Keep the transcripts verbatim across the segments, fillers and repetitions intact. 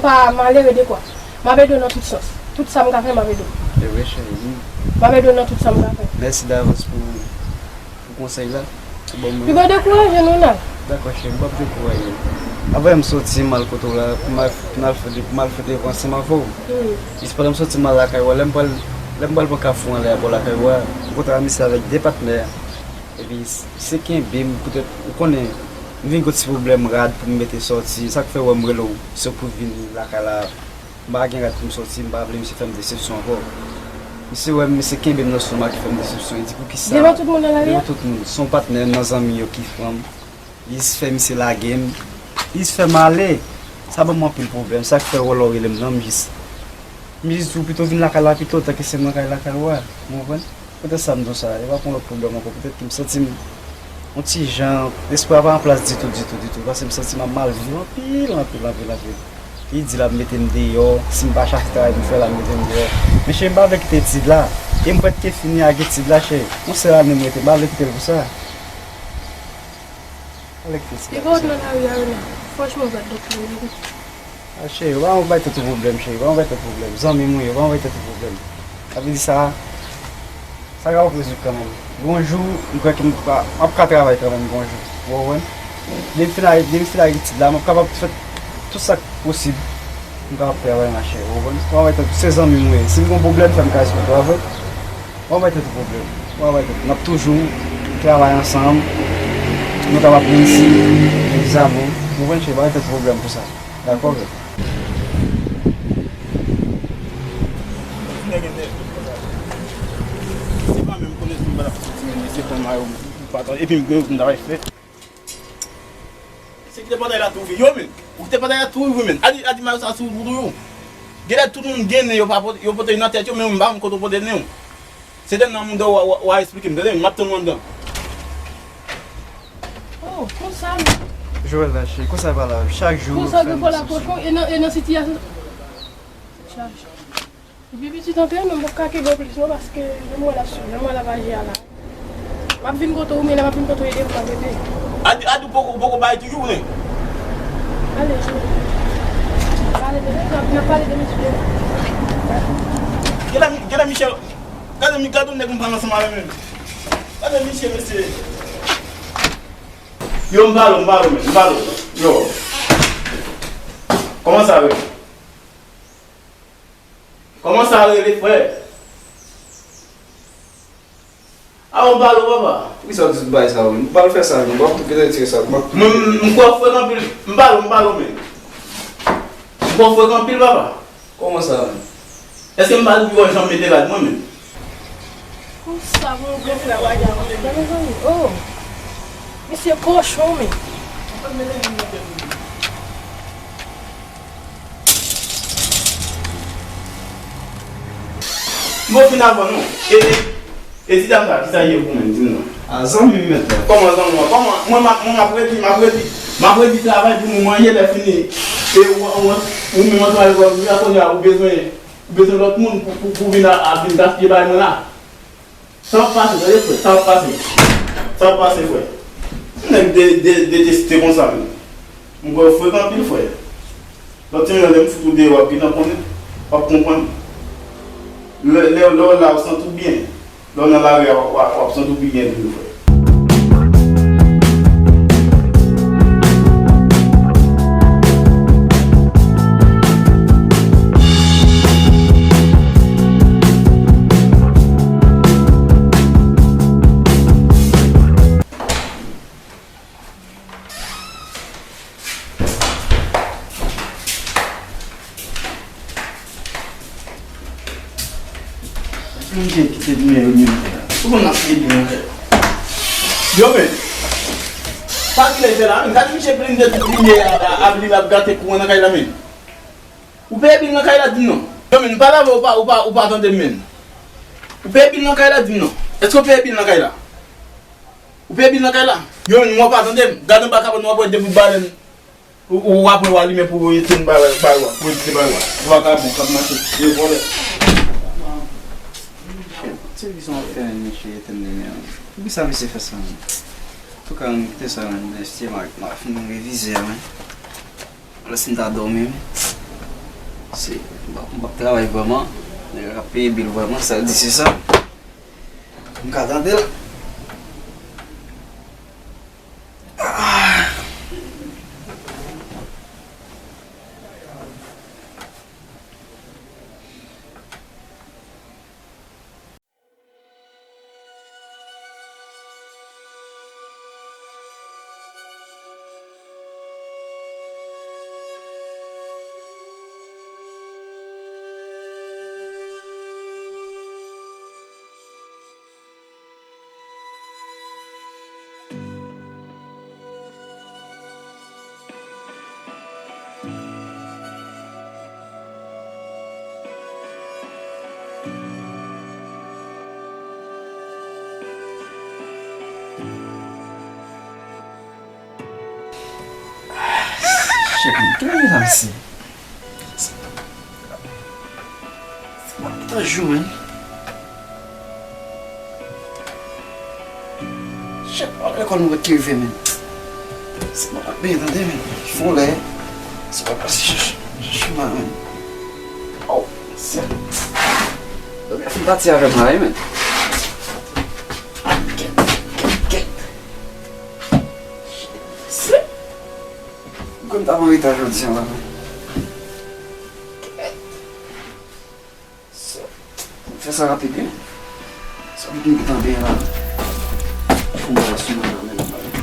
Pa malere de kwa. M ap ede w nan tout sans. Tout sa m ka fè, m ap ede w. E vre, cheri. M ap ede w nan tout sa m ka fè. Mèsi davans pou, pou konsèy la. Ou ban m. Pi pa dekouraje non la. Dakò, cheri, m p ap dekouraje. Avan m soti, m al kote w la, pou m al, pou m al fè, pou m al fè devwa ansanm avè w. Hmm. Jis pandan m soti, m al lakay ou a, lè m pral, lè m pral pran kafou anlè a bò lakay ou a, m kontre a misye avèk de patnè. Epi, misye kenbe m, poutèt, ou konnen, m vin gen yon ti pwoblèm rad pou m mete sòti, sa k fè w wè m rele w, se pou vin lakay la. M pa gen rad pou m sòti, m pa vle misye fè m desepsyon ankò. Misye wè m, misye kenbe m nan sou m a ki fè m desepsyon. Li di, "Poukisa?" Devan tout moun nan lari a? Devan tout moun. Se yon patnè nan zanmi yo ki pran m. Li jis fè misye lage m. Li jis fè m ale. Sa ban m anpil pwoblèm. Sa k fè wè lè w rele m nan, m jis, m jis di w pito vin lakay la pito, tanke se mwen k al lakay ou a. Ou konprann? Poutèt sa m di w sa, e pa pou yon lòt pwoblèm ankò. Poutèt ke m santi m yon ti jan, lespri a pa an plas ditou, ditou, ditou. Paske m santi m ap mal viv anpil, anpil, anpil, anpil. Li di l ap mete m deyò, si m pa chache travay pou m fè, l ap mete m deyò. Men cheri, m pa vle kite etid la. E m prèske fini ak etid la, cheri. Yon sèl ane m rete, m pa vle kite l pou sa. M pa vle kite etid la pou sa. Piga w t nan lari a, Renan. Franchman, w bat dòk tou, wi. A, cheri, ou pa yon bay tèt ou pwoblèm, cheri. Ou pa yon bay tèt ou pwoblèm. Zanmi m ou ye, ou pa yon bay tèt ou pwoblèm. Sa vle di sa, sa ka ap rezoud kanmenm. Gon jou, m kwè ke m pa, m ap ka travay kanmenm gon jou. Ou konprann? Depi m fin ak, depi m fin ak etid la, m ap kapab fè tout sa k posib pou m kapab travay, machè. Ou konprann? Ou pa yon bay tèt, se zanmi m ou ye. Si m gon pwoblèm, fè m ka esplike w avè w. Ou pa bay tèt ou pwoblèm. Ou pa bay tèt. N ap toujou travay ansanm. Nou kapab reyisi egzamen. Ou konprann, cheri? Pa bay tèt ou pwoblèm pou sa. Dakò, frè? Se pa menm konesans m pa t ap soti, men se pran mayo m pa t, epi m gen yon travay fè. Se kite pòtay la tou ouvri. Yo, men. Ou kite pòtay la tou ouvri, men. Adi, adi mayo sa sou ou tou, yo. Genlè tout moun gen nen, yo pa pote, yo pote nan tèt yo, men ou m pa konn kote w pote nen w. Se demen nan mouda w a, w a, w a esplike m, tande, m ap tann ou anndan. Oh, konsa, men. Joël, la, cheri, konsa pa la. Chak jou, konsa gen fè m pale ak kochon, e nan, e nan sitiyasyon. Chak jou. Epi pitit anpil, men m p ap ka kenbe w plis non, paske lè m wè l ap swiv, lè m wè l ap aji a la. M ap vin kote w, men lè m ap vin kote w, e de m ap rete. Adi, Adi, ou poko, ou poko bay toujou, wi. Ale, jwe. Pale de, n ap, n ap pale de misye. Gade, gade Michel, gade mi, gade yon nèg m pran ansanm avè m. Gade Michel, mesye. Yo, m pale w, m pale w, men, m pale w. Yo. Kòman sa, wi? Kòman sa rele, frè? A, w balo, papa. Poukisa w di tout bagay sa yo? M pa al fè sa, non. M pa pou kite retire sa. M pa pou... Mwen, m, m kwè w frèk anpil. M balo, m balo, men. M kwè w frèk anpil, papa. Kòman sa, men? Èske m pa di w janm mete rad mwen, men? Konsa, bon, bon, frè, w a di a konsa, mezanmi. Oh! Misye kochon, men. Bon, fin avan non. E, e, e ti dam sa, kisa l ye pou mwen, di m non. A, zanmi m mèt la. Kòman zanmi w? Kòman? Mwen, m ap, mwen, m ap redi, m ap redi. M ap redi travay pou nou manje, lè fini. E ou, ou, ou menm antouraj ou, ou kounye a ou bezwen, ou bezwen lòt moun pou, pou, pou vin a, a vin gaspiye bagay mwen la. Sa w ap pase, tande frè, sa w ap pase. Sa w ap pase, frè. Nèg de, de, deteste konsa, men. M kwè w frèk anpil, frè. Lòt sèmen nan, lè m fout ou deyò, w ap gentan konnen, w ap konprann. Lè, lè, lè w la, w santi w byen. Lè w nan lari a, w, w, w ap santi w pi byen toujou, frè. Moun ki kite limyè yo menm fè la. Ou konn ap fè limyè fè. Yo, men. Pa kite fè la, men. Gade misye plin de tout limyè a, a, a, li ap gate kouran nan kay la, men. Ou peye bil nan kay la, di m non. Yo, men, m pale avè w, ou pa, ou pa, ou pa tande m, men. Ou peye bil nan kay la, di m non. Èske w peye bil nan kay la? Ou peye bil nan kay la? Yo, men, w pa tande m. Gade anba kabann, w ap wè de bout balèn. Ou, ou, w ap wè w alimen pou w etenn bagay, bagay, w ap wè de bagay. Vakabon k ap mache, e vòlè. Shit, televizyon ap fè misye etenn limyè an. Poukisa misye fè sa, men? Antouka, men, kite sa, men, mesye, m a, m a fin revize a, men. Alò, si m ta dòmi, men. Se, m ap, m ap travay vrèman. Nèg la k ap peye bil vrèman, sa l di se sa. M ka tande l. Ah. Shit, man, ki bagay sa, mesye? Se pa tan jou, man. Shit, pa lekòl nou ret ki rive, man. Se pa ap byen tande, man. Fon lè. Se pa pase chèche, chèche mal, man. Oh, se. Dòmi ap fin pati avè m la, wi, man. Kèt, kèt, kèt. Shit. Mwen kwè m t ap anreta jodi a la, men. Sa, fè sa rapid, wi. Sa pou m gentan byen la. Fò m al sou mwen nan men nan bagay.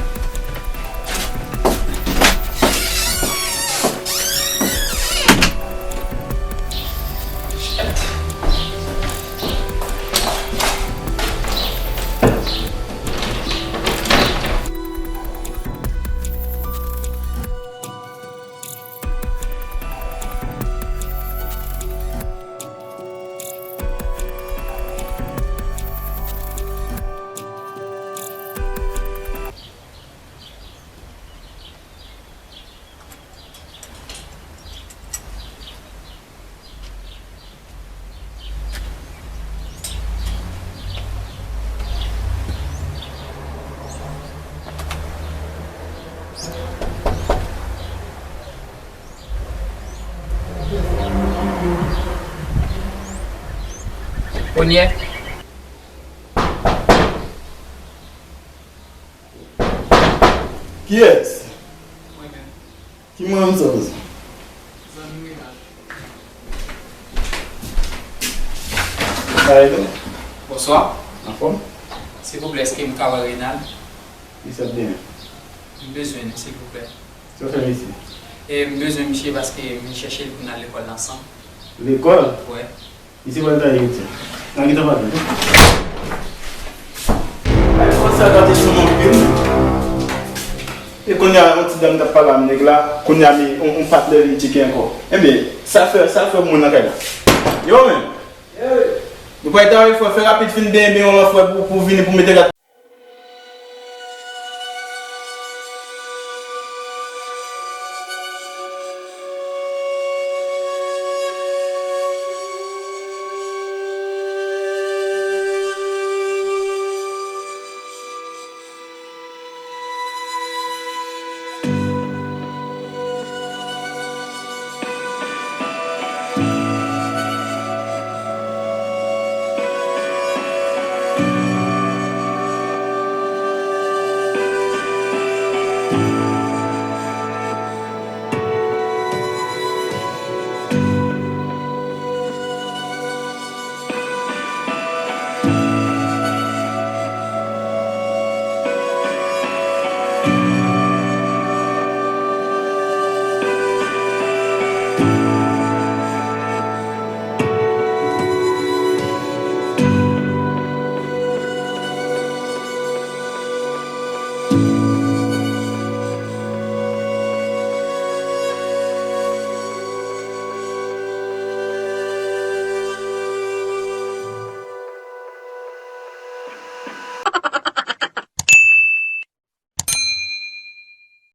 Kounye a. Kiyès? Mwen menm. Ki moun sa w se? Zanmi Renald. Sa e nou? Bonswa. Anfòm? Silvouplè, èske m ka wè Renald? Li sot byen. M bezwen li, silvouplè. Sa w fè misye? E, m bezwen misye paske m chèche l pou n al lekòl ansanm. Lekòl? Wi. Misye pral taye wout la. N a gentan pale, wi. Ay, fò sa gate sou non pil. E kounye a, yon ti dam t ap pale ak nèg la, kounye a, mi, on, on patnè li tcheke ankò. Ebyen, sa fè, sa fè moun nan kay la. Yo, men. Nou pral taye fò, fè rapid, fin benyen, benyen yon lòt fwa pou, pou vini, pou mete gate.